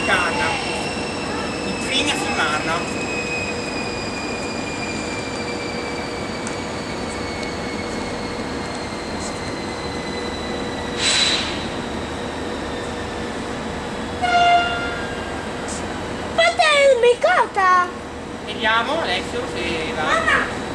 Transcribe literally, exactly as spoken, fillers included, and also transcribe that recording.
Canna. In Trigna sul Marno. Fratello, mi conta! Vediamo adesso se va. Mamma!